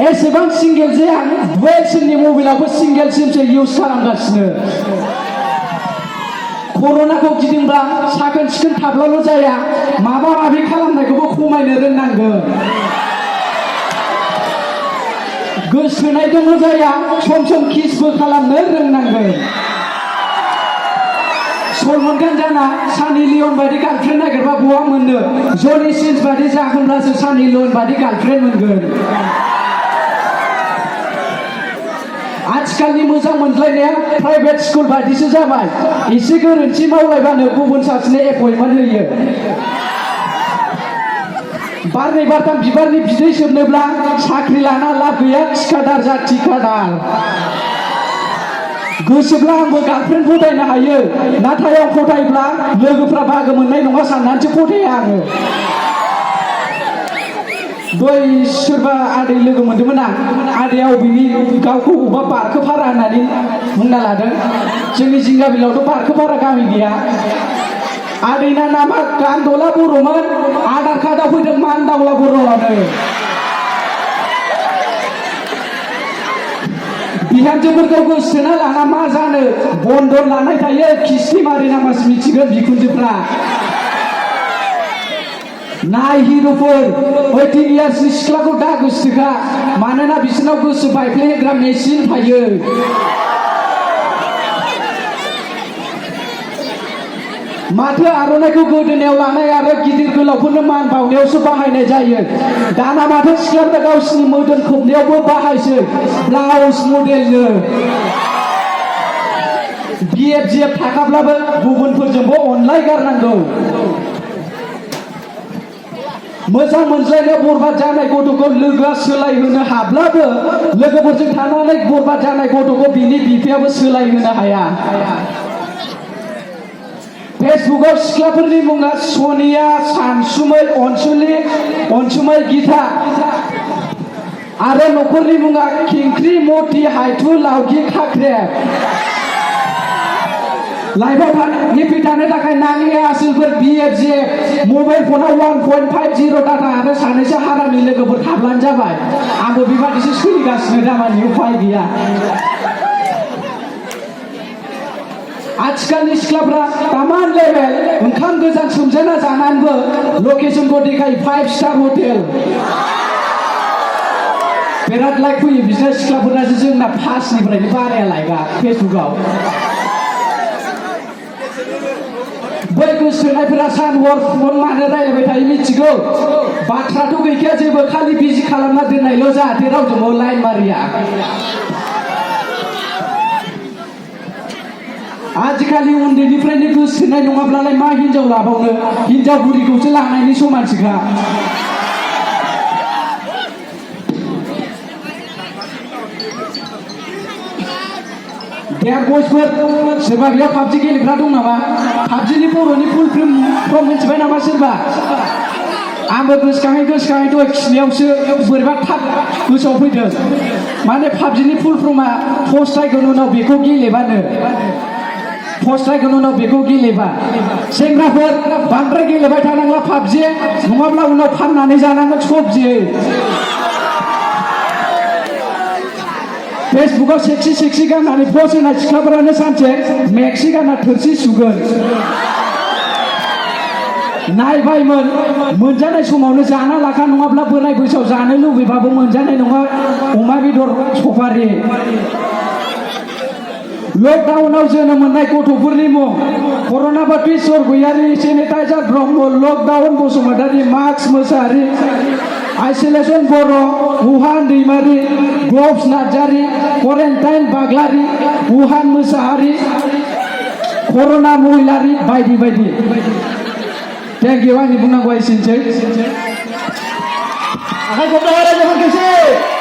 एसेबां सिंगेल जे आं डुवेल सिमनि मबाइलावबो सिंगेल सिमसो इउज खालामगासिनो कर'नाखौ गिदिंब्ला साखोन सिखोन थाब्लाल' जाया माबा माबि खालामनायखौबो खमायनो रोंनांगोन गोसोनायजोंल' जाया सम सम किसबो खालामनो रोंनांगोन सलमान खान जाना सानी लियन बायदि गार्लफ्रेन्ड नागिरबा बहा मोननो जनि सिन्स बायदि जागोनब्लासो सानी लियन बायदि गार्लफ्रेन्ड मोनगोन आथिखालनि मोजां मोनलायनाया प्राइभेट स्कुल बायदिसो जाबाय एसे गोरोन्थि मावलायबानो गुबुन सासेनो एपइन्टमेन्ट होयो बारनै बारथाम बिबारनि बिदै सोबनोब्ला साख्रि लाना लाब गैया थिखादार जा थिखादार गोसोब्ला आंबो गार्लफ्रेन्ड फथायनो हायो नाथाय आं फथायब्ला लोगोफ्रा बाहागो मोननाय नङा साननानैसो फथाया आङो दय सोरबा आदै लोगो मोन्दोंमोन आं आदैया अबेनि गावखौ अबेबा बारखोफारा होननानै बुंना लादों जोंनि जिंगाबिलावथ' बारखोफारा गामि गैया आदैना नामा गान्दला बर'मोन आधार कार्डआव फैदों मानदावला बर'आनो बिहामजोफोरखौ गोसोना लाना मा जानो बन्दन लानाय थायो किस्ति मारि नामासो मिथिगोन बिखुनजोफ्रा नाय हिर'फोर 18 इयार्सनि सिख्लाखौ दा गोसोखा मानोना बिसोरनाव गोसो बायफ्लेहोग्रा मेसिन थायो माथो आर'नाइखौ गोदोनायाव लानाय आरो गिदिर गोलावफोरनो मान बावनायावसो बाहायनाय जायो दाना माथो सिख्लाफ्रा गावसिनि मोदोम खोबनायावबो बाहायसै ब्लाउस मडेलनो BFGF थाखाब्लाबो गुबुनफोरजोंबो अनलायगारनांगौ मोजां मोनज्लायनायाव बरबाद जानाय गथ'खौ लोगोआ सोलायहोनो हाब्लाबो लोगोफोरजों थानानै बरबाद जानाय गथ'खौ बिनि बिफायाबो सोलायहोनो हाया फेसबुकआव सिख्लाफोरनि मुङा सनिया सानसुमै अनसुमै गीता आरो न'खरनि मुङा खिंख्रि मति हायथु लावगि खाख्रेब लाइफआव हेपि थानो थाखाय नाङि आसोलफोर BFGF मबाइल फनाव 1.50 डाटा आरो सानैसो हारामि लोगोफोर थाब्लानो जाबाय आंबो बेबादिसो सोलिगासिनो दामानि उपाय गैया आथिखालनि सिख्लाफ्रा तामान लेभेल ओंखाम गोजां सोमजाना जानानैबो लकेसनखौ देखायो 5 स्टार हटेल बिराद लाइक फैयो बिसोर सिख्लाफोरासो जोंना फासनिफ्रायनो बाराया लाइकआ फेसबुकआव बै गोसोनायफोरा सान हर फन मानो रायलायबाय थायो मिथिगौ बाथ्राथ' गैखाया जेबो खालि बिजि खालामना दोननायल' जाहाथे रावजोंबो लाइन मारिया आजिखालि उन्दैनिफ्रायनो गोसोनाय नङाब्लालाय मा हिनजाव लाबावनो हिनजाव बुरिखौसो लानायनि समानसोखा देर बयसफोर सोरबा बेयाव पाबजि गेलेग्रा दं नामा पाबजिनि बर'नि फुल फर्म मिथिबाय नामा सोरबा आंबो गोसोखाङै दहाय खिनायावसो बोरैबा थाब गोसोआव फैदों माने पाबजिनि फुल फर्मआ फस्थायगोन उनाव बेखौ गेलेबा सेंग्राफोर बांद्राय गेलेबाय थानांला पाबजि नङाब्ला उनाव फाननानै जानांगोन सबजि फेसबुकआव सेक्सि गाननानै पस्ट होनाय सिख्लाफोरानो सानसे मेक्सि गानना थोरसि सुगोन नायबायमोन मोनजानाय समावनो जाना लाखा नङाब्ला बोराय बैसोआव जानो लुबैबाबो मोनजानाय नङा अमा बेदर सफारि लकडाउनाव जोनोम मोननाय गथ'फोरनि मुं कर'ना बापिस्वर Goyary sanitizer Brahma lockdown Basumatary masks Mosahary isolation Boro' Wuhan Daimary gloves Narzary quarantine Baglary Wuhan Mosahary corona Mahilary बायदि बायदि थेंक इउ आंनि बुंनांगौआ एसेनोसै आखाइ खबनो हाया